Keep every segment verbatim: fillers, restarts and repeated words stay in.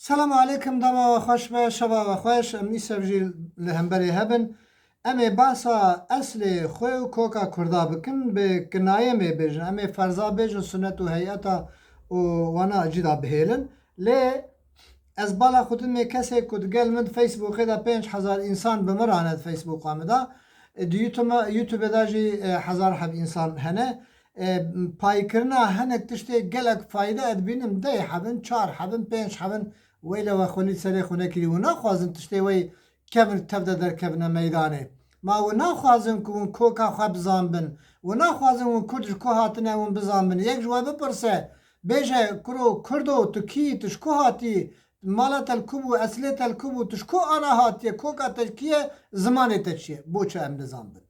Selam aleykum, dema we xweş be, şeva we xweş. Em îsev jî li hemberê hebin. Em ê behsa eslê xwe û koka Kurda bikin, bi kinayê em ê bêjin. Em ê ferza bêjin, sunnet û heyeta û wana cî da bihêlin. Lê ez bala xwe didimê kesê ku digel min di Facebookê de pênc hezar însan bi min rane di Facebooka min de. E, di YouTube, YouTubeê de jî, e, hezar heb însan hene. E, paykirina hinek tiştê gelek fayde ez dibînim, deh hebin, çar hebin, pênc hebin, weyla we xwelî serê xwe nekirî. Û naxwazin tiştê wey kevin tev de derkevine meydanê. Ma û naxwazin ku hûn koka xwe bizanbin. Û naxwazin hûn kurd ji ku hatine hûn bizanbin. Yek ji we bipirse, bêje, kuro kurdo, tu kî, tu ji ku hatî, mala te li ku bû, eslê te li ku bû, tu ji ku ana hatiye, koka te kî ye, zimanê te çi ye? Bo çi em nizanbin?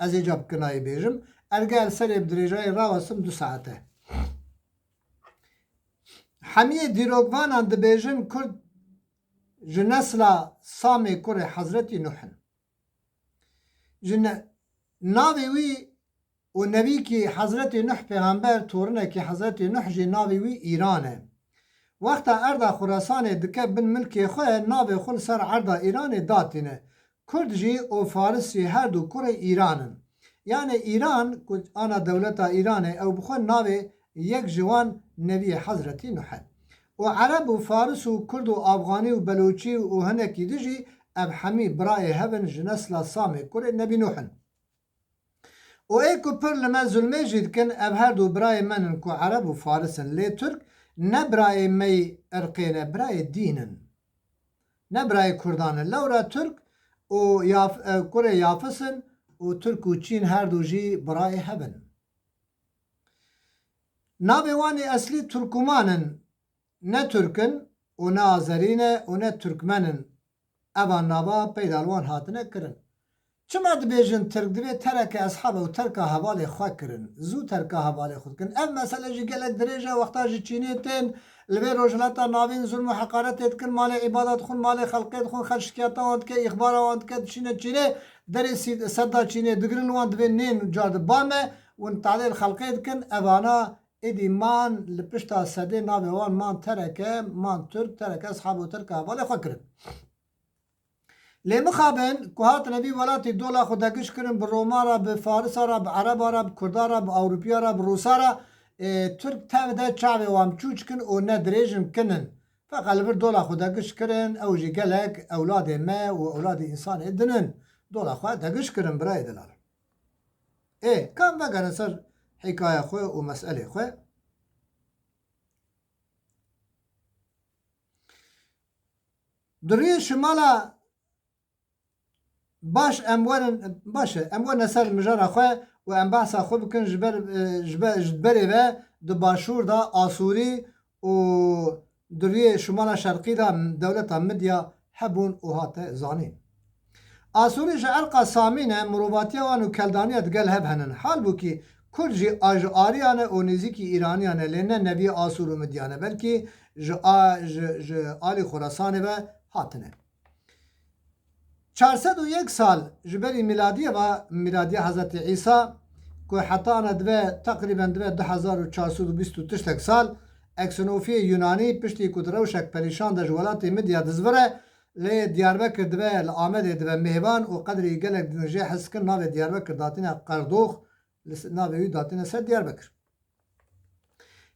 Ez ê ca bi kinayê bêjim. Erge li serê bi dirêjayê rawestim du saete. Hemiyê dîrokvanan dibêjin kurd ji nesla Samê kurê Hezretî Nuh in. Ji ne-, navê wî û nevîkî Hezretî Nuh pêxember, torinekî Hezretî Nuh jî navê wî Îran e. Wexta erda Xurasanê dike bin milkê xwe, navê xwe li ser erda Îranê datîne. Kurd jî û Faris jî her du kurê Îran in. Yanê Îran ku ana dewleta Îranê, ew bi xwe navê yek ji wan neviyê Hezretî Nuh e. Û Ereb û Faris û Kurd û Afxanî û Beloçî û hinekî di jî ev hemî birayê hev in ji nesla Samê kurê Nebî Nuh in. Û ê ku pir li me zulmê jî dikin, ev her du birayê me nin ku Ereb û Faris in. Lê Tirk ne birayê me yî irqê ne, birayê dîn in. Ne birayê Kurdan in. Lewra Tirk û Yaf-, e, kurê Yafis in û Tirk û Çîn her du jî birayê hev in. Navê wan ê eslî Turkuman in. Ne Tirk in û ne Azerî ne û ne Tirkmen in. Eva nava peyda li wan hatine kirin. Çima dibêjin Tirk? Divê tereke eshabe û terka hevalê xwe kirin. Zû terka hevalê xwe dikin. Ev mesele jî gelek dirêj e. Wexta ji Çînê tên li vê Rojhilata Navîn zulm û heqaretê dikin, malê îbada dixwin, malê xelkê dixwin, xelk şikayeta wan dike, îxbara wan dike, diçîne Çînê, derê sî-, sedda Çînê digirin li wan, divê nên car di ba me, hûn talê li xelkê dikin. Evana êdî man li pişta sedê navê wan man tereke, man Tirk, tereke eshab û terke hevalê xwe kirin. Lê mixabin ku hatine vî welatî dola xwe degiş kirin, bi Roma re, bi Farisa re, bi Ereba re, bi Kurda re, bi Ewropiya re, bi Rûsa re, e, Tirk tev de çavê wan çûç kin û ne dirêj in, kin in. Feqet li vir dola xwe degiş kirin, ew jî gelek ewladê me û ewladê însanê din in. Dola xwe degiş kirin birayê delal. Ê, kam vegerin ser hîkaya xwe û meselê xwe. Di rûyê şimala baş em werin, baş e, em werine ser mijara xwe û em behsa xwe bikin ji ber, e, ji be-, ji berê ve di başûr de Asûrî û di rûyê şimala şerqî de dewleta Midya hebûn û hate zanîn. Asûrî ji erqa Samî ne, mirovatiya wan û Keldaniya digel hev henin. Halbûkî Kurd jî a ji Ariyan e û nêzîkî Îraniyan e, lê ne neviyê Asûr û Midyan e, belkî ji a-, ji, ji alî Xurasanê ve hatine. Çar sed û yek sal ji berî mîladiyê ve, mîladiya Hezretî Îsa, ku heta ana dibe, teqrîben dibe du hezar û çar sed û bîst û tiştek sal, eksinofiyê Yunanî piştî ku di rewşek perîşan de ji welatê Midya dizvire, lê Diyarbekir dibe, li Amedê dibe mêvan û qedrî gelek din jê hez dikin, navê Diyarbekir datîne Qerdox, li se-, navê wî datîne ser Diyarbekir.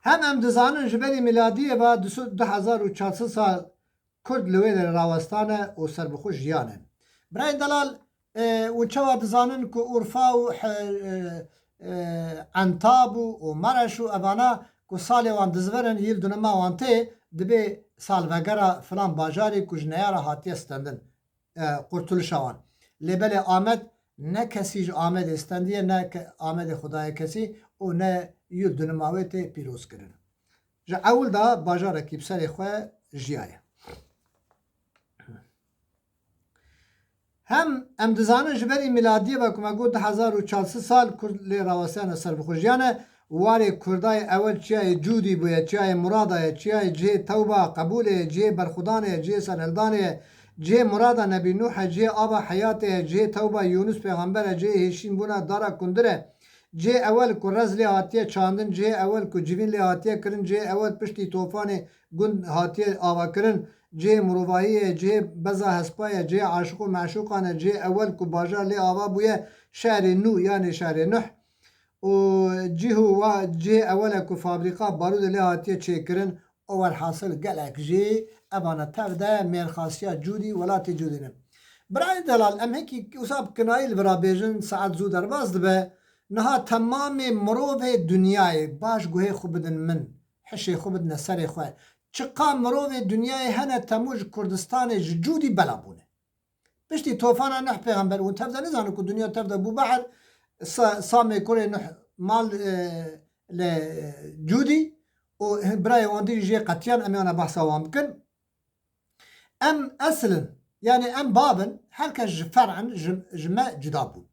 Hem em dizanin ji berî mîladiyê ve du sed, du hezar û çar sed sal Kurd li wê derê rawestane û serbixwe jiyane. Birayên delal, e, hûn çawa dizanin ku Urfa û he-, e, e, Entab û, û Mereş û evana ku salê wan dizverin, yîl dunima wan tê, dibê salvegera filan bajarê ku ji neyara hatiye stendin, e, qurtulişa wan. Lê belê Amed ne kesî ji Amedê stendiye, ne ke-, Amedê xwe daye kesî û ne yîl dunima wê tê pîrozkirin. Ji ewil de bajarekî bi serê xwe jiyaye. Hem em dizanin ji berî mîladiyê ve ku me got du hezar û çar sed sal Kurd lê rawestiyane serbixwe jiyane, warê Kurda yê ewel çiyayê Cûdî bûye, çiyayê Murada ye, çiyayê cihê tewba, qebûlê ye, cihê berxwedanê ye, cihê serhildanê ye, cihê Murada Nebî Nûh e, cihê ava heyatê ye, cihê tewba Yûnus pêxember e, cihê hêşîn bûna dara kundir e. Cihê ewel ku rez lê hatiye çandin, cihê ewel ku civîn lê hatiye kirin, cihê ewel piştî tofanê gund hatiye avakirin, cihê mirovahiyê ye, cihê beza hespa ye, cihê aşiq û meşûqan e, cihê ewel ku bajar lê ava bûye, şehrê Nû, yanê şehrê Nuh. Û cih û wa-, cihê ewel e ku fabrîka barûdê lê hatiye çêkirin, û werhasil gelek jî evana tev de mêrxasiya Cûdî, welatê Cûdî ne. Birayê delal, em hekî wisa bi kinayî li vira bêjin, saet zû derbas dibe. Niha temamê mirovê dinyayê, baş guhê xwe bidin min, hişê xwe bidine serê xwe. Çiqa mirovê dinyayê hene temû ji Kurdistanê, ji Cûdî bela bûne. Piştî tofana Nuh pêxember, hûn tev de nizanin ku dinya tev de bû behr, Sa-, Samê kurê Nuh mal, e, li Cûdî û birayê wan dî jê qetiyan, em yana behsa wan bikin. Em esil in, yanî em bav in, her kes ji fer'in, ji, ji me cuda bûn.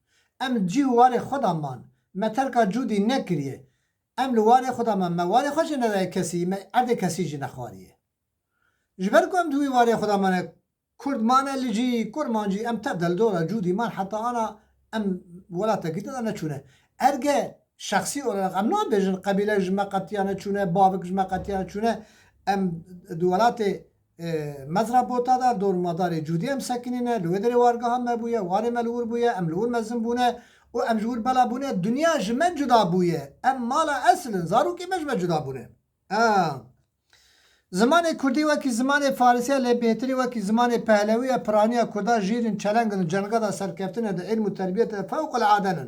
Em cî û warê xwe de man, me terka Cûdî nekiriye. Em li warê xwe de man, me warê xwe jî nedaye kesî, me erdê kesî jî nexwariye. Ji ber ku em di wî warê xwe de mane, Kurd mane li cî, Kurmancî, em tev de li dora Cûdî man, heta ana em welatekî din neçûne. Erge şexsî olarak em nabêjin, qebîlek ji me qetiya neçûne, bavik ji me qetiya neçûne. Em di welatê, e, Mezrabota de, dor madarê Cûdî em sekinîne, li wê derê wargeha me bûye, warê me li wir bûye, em li wir mezin bûne û em ji wir bela bûne. Dinya ji me cuda bûye. Em mala esil in, zarokê me ji me cuda bûne. A. Zimanê kurdî wekî zimanê farisî ye, lê bêhtirî wekî zimanê pehlewî ye, piraniya kurda jîr in, çeleng in, cenga de serkeftin e, di îlm û terbiyetê de fewqelade ne.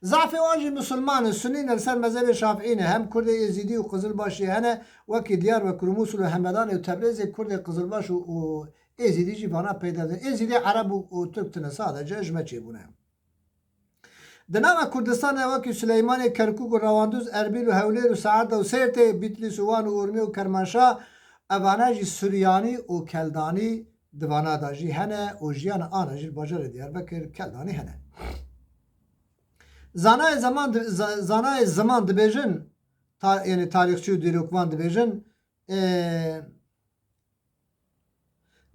Zafê wan jî misilman in, sunî ne, li ser mezhebê şafiî ne, hem kurdê êzîdî û qizilbaşî hene, wekî Diyarbekir û Mûsil û Hemedanê û Tebrêzê kurdê qizilbaş û, û êzîdî jî vana peyda dibin. Êzîdî ereb û, û tirk tine, sadece ji me çêbûne. Di nava Kurdistanê wekî Sileymanê, Kerkûk û Rewandûz, Erbîl û Hewlêr û Saeda û Sêrtê, Bîtlîs û Wan û Urmiyê û Kermanşa, evana jî Suryanî û Keldanî di vana de jî hene û jiyana ana jî li bajarê Diyarbekir Keldanî hene. Zanayê zeman di-, za-, zanayê ziman dibêjin, ta-, yanî tarîxçî û dîrokvan dibêjin, ê,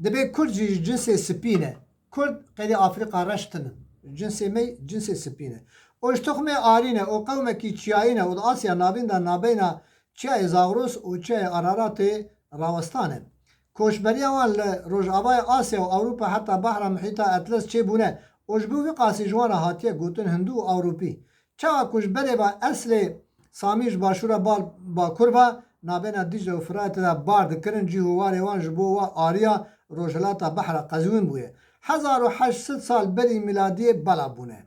Dibê Kurd jî ji cinsê spî ne. Kurd qêdî Afrîka reş tinin. Cinsê me cinsê spî ne. Û ji toxmê Arî ne û qewmekî çiyayî ne û di Asya Navîn de nabeyna Çiyayê Zagros û Çiyayê Araratê rawestane. Koçberiya wan li Rojavayê Asya û Ewropa heta Behra Muhîta Etlas çêbûne û ji bo vî qasî ji wan re hatiye gotin Hindû û Ewropî. Çawa ku ji berê ve eslê Samî ji başûra bal bakur ve nabêna Dîcle û Firatê de bar dikirin, cîh û warê wan ji bo wa ariya rojhilata behra qezwîn bûye. Hezar û heşt sed sal berî mîladiyê bela bûne.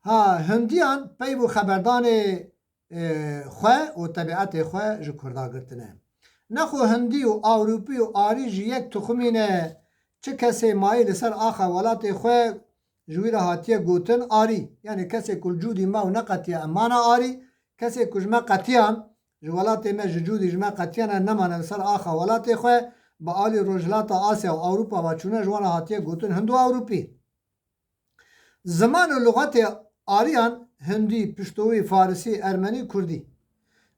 Ha, Hindiyan peyv û xeberdanê, e, xwe û tebietê xwe ji Kurda girtine. Nexwe Hindî û Ewropî û Arî ji yek tuxumî ne, çi kesê mayî li ser axa welatê xwe ji wî re hatiye gotin Arî. Yanî kesê ku li Cûdî ma û neqetiya em mana Arî, kesê ku ji me qetiyan, ji welatê me, ji Cûdî ji me qetiyane nemane li ser axa welatê xwe, bi alî Rojhilata Asya û Ewropa ve çûne, ji wan re hatiye gotin Hindo-Ewropî. Ziman û luxetê Ariyan, Hindî, Piştowî, Farisî, Ermenî, Kurdî.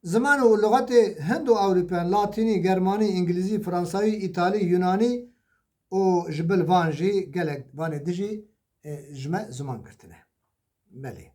Ziman û luxetê Hindo-Ewropiyan, Latînî, Germanî, Îngilîzî, Fransawî, Îtalî, Yunanî, û ji bil van jî gelek vanê dijî, e, ji me ziman girtine. Belê.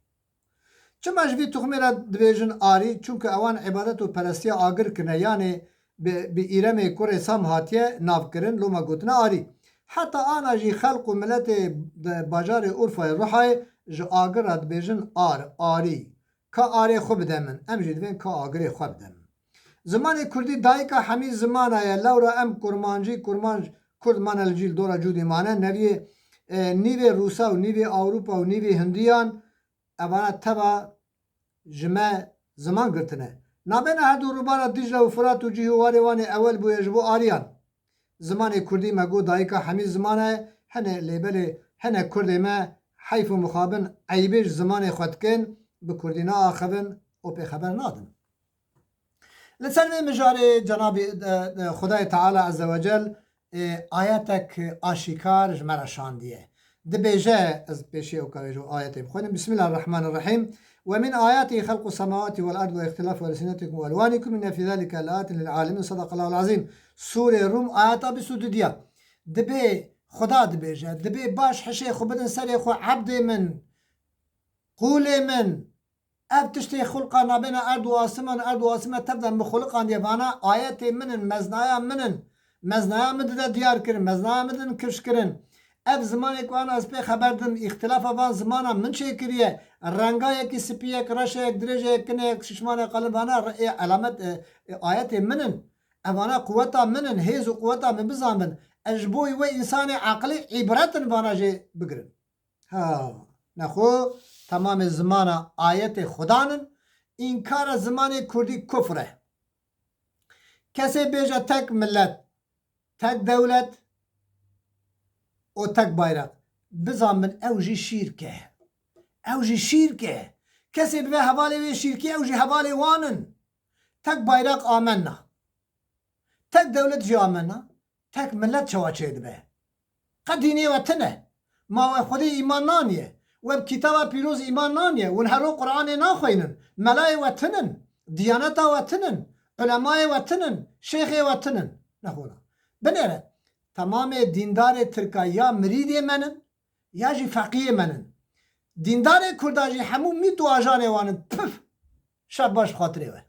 Çima ji vî tuxmê re dibêjin Arî? Çunku ewan îbadet û perestiya agir kirine, yanê bi, bi Îremê kurê Sam hatiye navkirin, loma gotine Arî. Heta ana jî xelq û miletê di bajarê Urfayê Ruhayê ji agir re dibêjin Ar, Arî. Ka arê xwe bide min, em jî divên ka agirê xwe bide min. Zimanê kurdî dayika hemî zimana ye, lewra em kurmancî, kurmanc, kurd mane li cî, li dora Cûdî mane, neviyê, e, nîvê Rûsa û nîvê Ewropa û nîvê Hindiyan, evana teva ji me ziman girtine. Nabêna her du rûbara Dîcle û Firat û cîh û warê wan ê ewel bûye ji bo Ariyan. Zimanê kurdî me got dayika hemî ziman e, hene lê belê hene kurdê me heyf û mixabin eyîbê ji zimanê xwe dikin, bi kurdî naaxivin û pêxeber nadin. Li ser vê mijarê Cenabê, e, e, Xwedayê Teala Ezze ve Cel, e, ayetek aşîkar ji me re şandiye. Dibêje, ez pêşî ew ka wê ji ayetê bixwînim. Bismillahirrahmanirrahîm. Ve min ayatihi xelqu semawati vel ard ve îxtilafu elsinetikum ve elwanikum inne fî zalike leayetin lil alemin. Sadaqallahul azîm. Sûrê Rûm, ayeta bîst û du diya. Dibê Xuda dibêje, dibê baş hişê xwe bidin serê xwe, ebdê min, qûlê min, Ev tiştê xulqa nabêna erd û asiman, erd û asime tev de mixuliqandiye, vana ayetê min in, meznaya min in. Meznaya min dide diyar kirin, meznaya min din kifş kirin. Ev zimanê ku ana ez pê xeber dim, îxtilafa van zimana min çêkiriye. Renga yekî spî, yek reş e, yek dirêj e, yek kin e, yek şişman e, qalin vana re-, ê elamet, e, e, ayetê min in. Evana quweta min in, hêz û quweta min bizanbin. Ez ji bo wê însanê aqilî îbret in vana jê bigirin. Ha, nexwe temamê zimana ayetê Xudan in, înkara zimanê kurdî kufr e. Kesê bêje tek millet, tek dewlet û tek bayraq, bizanbin ew jî şîrk e. Ew jî şîrk e. Kesê bibe hevalê wê şîrkî, ew jî hevalê wan in. Tek bayraq amenna. Tek dewlet jî amenna. Tek millet çawa çêdibe? Qe dînê we tune. Ma we Xwedê îman naniye? We bi kitaba pîroz îman naniye? Hûn hero Qur'anê naxweynin? Melayê we tinin? Diyaneta we tinin? Ulemayê we tinin? Şêxê we tinin? Nexwena. Binêre, temamê dîndarê Tirka ya mirîdê me nin, ya jî feqiyê me nin. Dîndarê Kurda jî hemû mît û ajanê wan in. Pif! Şer baş bi xatirê we.